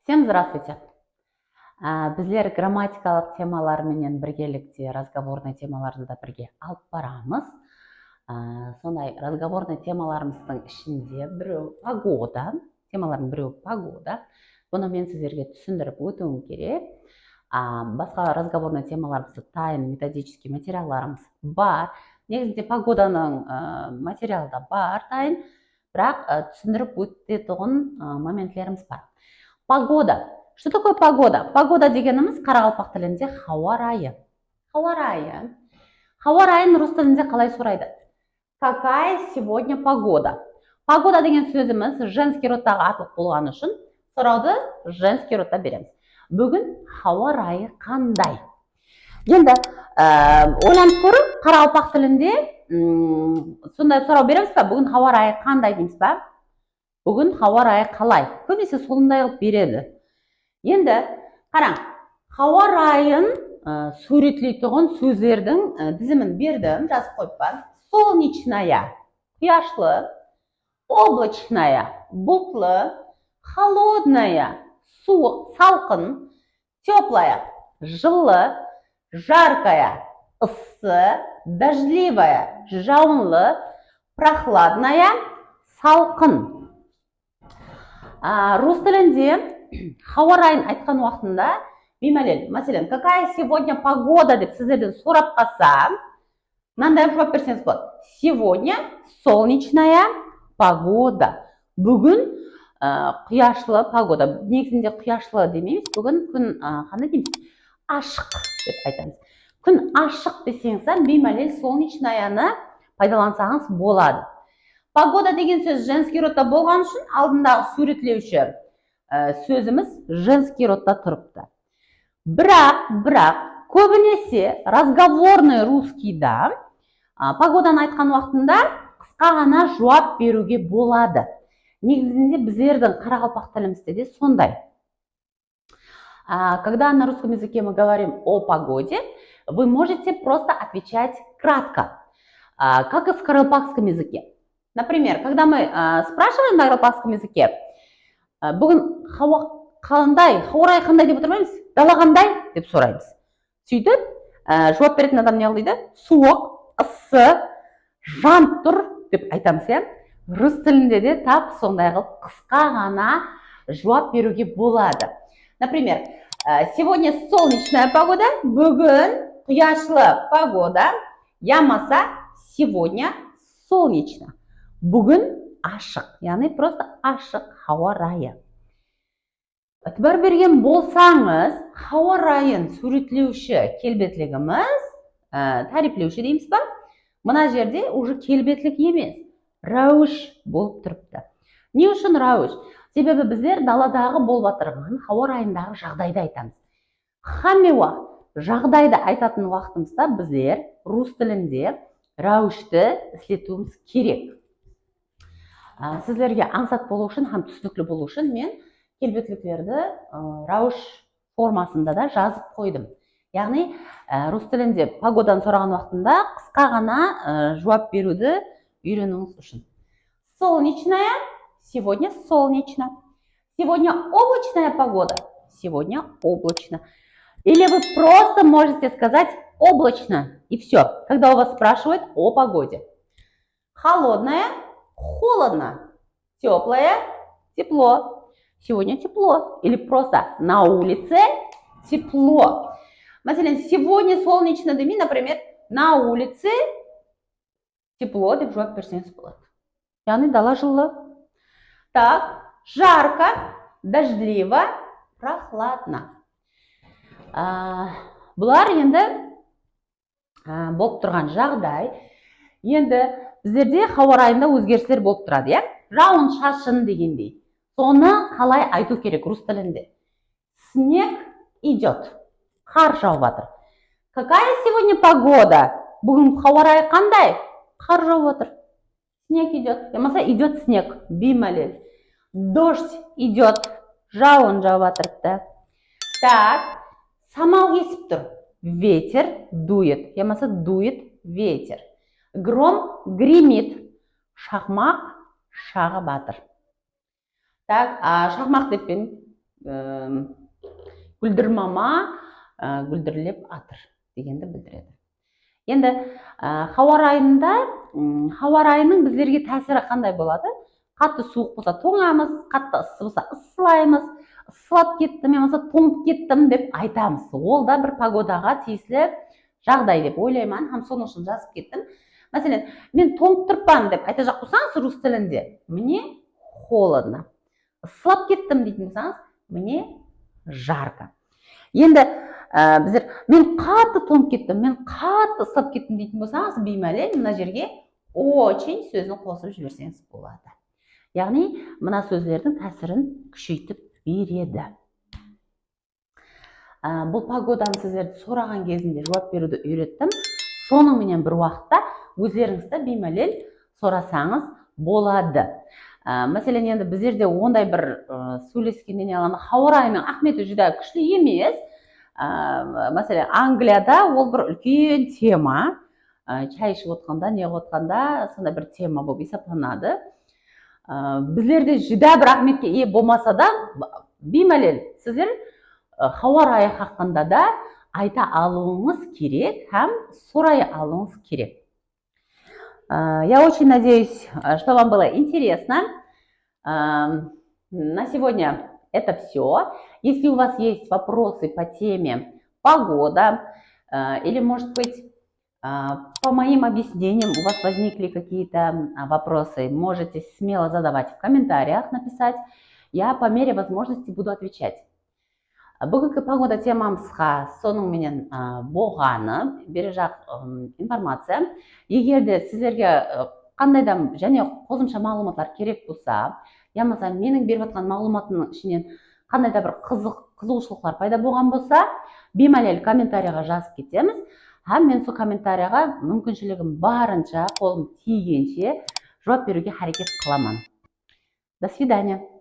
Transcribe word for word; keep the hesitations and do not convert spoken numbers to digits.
Всем здравствуйте. Á, bizler grammatikalıq temalar menen birgelikte razgovornıy temalardı da birge alıp baramız. Á, sonday razgovornıy temalarımızdıń ishinde birew pogoda, temalardıń birewi pogoda. Bunı men sizlerge túsindirip ótiwim kerek. Á, basqa razgovornıy temalarımızdı tayın metodicheskiy materiallarımız bar. Negizinde pogodanıń, á, materialı da bar tayın. Biraq, ı, túsindirip ótetuǵın, ı, momentlerimiz bar. Pogoda. Что такое погода? Pogoda degenimiz qaraqalpaq tilinde hawa rayı. Hawa rayı. Hawa rayın rus tilinde qalay soraydı? Какая сегодня погода? Pogoda degen sózimiz женский rodtaǵı atlıq bolǵanı ushın sorawdı женский rodta beremiz. Búgin hawa rayı qanday? Endi, e, oylanıp kóriń, qaraqalpaq tilinde, mm, sonday soraw beremiz ba? Búgin hawa rayı qanday deymiz ba? Búgin hawa rayı qalay? Kóbinese sonday qılıp beredi. Endi qarań, hawa rayın, e, súwretleytuǵın sózlerdiń, e, dizimin berdim, jazıp qoyıppan. Солнечная, quyashlı, облачная, bultlı, холодная, suwıq, salqın, теплая, jıllı, жаркая, ıssı, дождливая, jawınlı, прохладная, salqın. Á, rus tilinde hawa rayın aytqan waqtında biymálel, máselen, какая сегодня погода dep sizlerden sorap qalsa, mınanday juwap berseńiz boladı. Сегодня солнечная погода. Búgin, ı, quyashlı pogoda. Negizinde quyashlı demeymiz. Búgin kún, ı, qanday deymiz? Ashıq dep aytamız. Kún ashıq deseńiz hám biymálel солнечнаянı paydalansańız boladı. Pogoda degen sóz женский rodta bolǵanı ushın aldındaǵı súwretlewshi, ı, sózimiz женский rodta turıptı. Biraq, biraq, kóbinese разговорный русскийda, a, pogodanı aytqan waqtında qısqa ǵana juwap beriwge boladı. Negizinde bizlerdiń qaraqalpaq tilimizde de sonday. А, когда на русском языке мы говорим о погоде, вы можете просто отвечать кратко, а, как и в каракалпакском языке. Например, когда мы, а, спрашиваем на каракалпакском языке, а, búgin hawa qanday, hawa rayı qanday dep otırmaymız, dala qanday dep soraymız. Sóytip, á, juwap beretin adam ne qıl deydi? Suwıq, ıssı, janıp tur dep aytamız, ya. Rus tilinde de tap sonday qılıp qısqa ǵana juwap beriwge boladı. Например, á, сегодня солнечная погода, búgin quyashlı pogoda, yamasa сегодня солнечно. Búgin ashıq, yaǵnıy просто ashıq hawa rayı. Itibar bergen bolsańız, hawa rayın súwretlewshi kelbetligimiz, á, táriyplewshi deymiz ba? Mına jerde уже kelbetlik emes, ráwish bolıp turıptı. Ne ushın ráwish? Sebebi bizler daladaǵı bolıp atırǵan hawa rayındaǵı jaǵdaydı aytamız. Hámme waqıt jaǵdaydı aytatın waqtımızda bizler rus tilinde ráwishti isletiwimiz kerek. Á, sizlerge ańsat bolıw ushın hám túsinikli bolıw ushın men kelbetliklerdi, ı, ráwish formasında da jazıp qoydım. Yaǵnıy, á, rus tilinde pogodanı soraǵan waqtında qısqa ǵana, ı, juwap beriwdi úyreniwińiz ushın. Солнечная, сегодня солнечно. Сегодня облачная погода. Сегодня облачно. Или вы просто можете сказать облачно, и всё, когда у вас спрашивают о погоде. Холодная, холодно. Теплая, тепло. Сегодня тепло. Или просто на улице тепло. Máselen, сегодня солнечно demey, например, на улице тепло dep juwap berseńiz boladı. Yaǵnıy dala jıllı. Так, жарко, дождливо, прохладно. Á, bular endi, á, bolıp turǵan jaǵday. Endi bizlerde hawa rayında ózgerisler bolıp turadı, ya? Jawın-shashın degendey. Sonı qalay aytıw kerek rus tilinde? Снег идёт. Qar jawıp atır. Какая сегодня погода? Búgin hawa rayı qanday? Qar jawıp atır. Снег идёт. Yamasa идёт снег. Biymálel. Дождь идёт. Jawın jawıp atırıptı. Так. Samal esip tur. Ветер дует. Yamasa дует ветер. Гром гремит. Shaqmaq shaǵıp atır. Так, а, shaqmaq dep peń. e, gúldirmama, e, gúldirlep atır degendi bildiredi. Endi, e, hawa rayında, mm, hawa rayınıń bizlerge tásiri qanday boladı? Qattı suwıq bolsa tońamız, qattı ıssı bolsa ıssılaymız, ıssılap kettim yamasa tońıp kettim dep aytamız. Ol da bir pogodaǵa tiyisli jaǵday dep oylayman hám sonıń ushın jazıp kettim. Máselen, men tońıp turıppan dep aytajaq bolsańız rus tilinde, мне холодно. Issılap kettim deytin bolsańız, мне жарко. Endi, e, bizler men qattı tońıp kettim, men qattı ıssılap kettim deytin bolsańız, biymálel mına jerge очень sózin qosıp jiberseńiz boladı. Yaǵnıy, mına sózlerdiń tásirin kúsheytip beredi. Á, bul pogodanı sizlerdi soraǵan gezinde juwap beriwdi úyrettim. Sonıń menen bir waqıtta ózlerińizdi biymálel sorasańız boladı. Á, máselen, endi bizlerde onday bir, ı, sóyleskende ne qılamız, hawa rayınıń áhmiyeti júdá kúshli emes. Á, máselen, Angliyada ol bir úlken tema. Á, shay iship otqanda, ne qılıp otqanda, sonday bir tema bolıp esaplanadı. Á, bizlerde júdá bir áhmiyetke iye bolmasa da, biymálel sizler, ı, hawa rayı haqqında da ayta alıwıńız kerek hám soray alıwıńız kerek. Á, я очень надеюсь, что вам было интересно. Ам, на сегодня это всё. Если у вас есть вопросы по теме погода, э, или, может быть, а, по моим объяснениям у вас возникли какие-то, а, вопросы, можете смело задавать в комментариях, написать. Я по мере возможности буду отвечать. Búgingi pogoda temamızǵa sonıń menen, a, bolǵanı, berejaq, ım, informaciya. Eger de sizlerge, ı, qanday da jáne qosımsha maǵlıwmatlar kerek bolsa, yamasa meniń berip atqan maǵlıwmatımnıń ishinen qanday da bir qızıq, qızıǵıwshılıqlar payda bolǵan bolsa, biymálel kommentariyaǵa jazıp ketemiz. Hám men sol kommentariyaǵa múmkinshiligim barınsha, qolım tiygenshe juwap beriwge háreket qılaman. До свидания.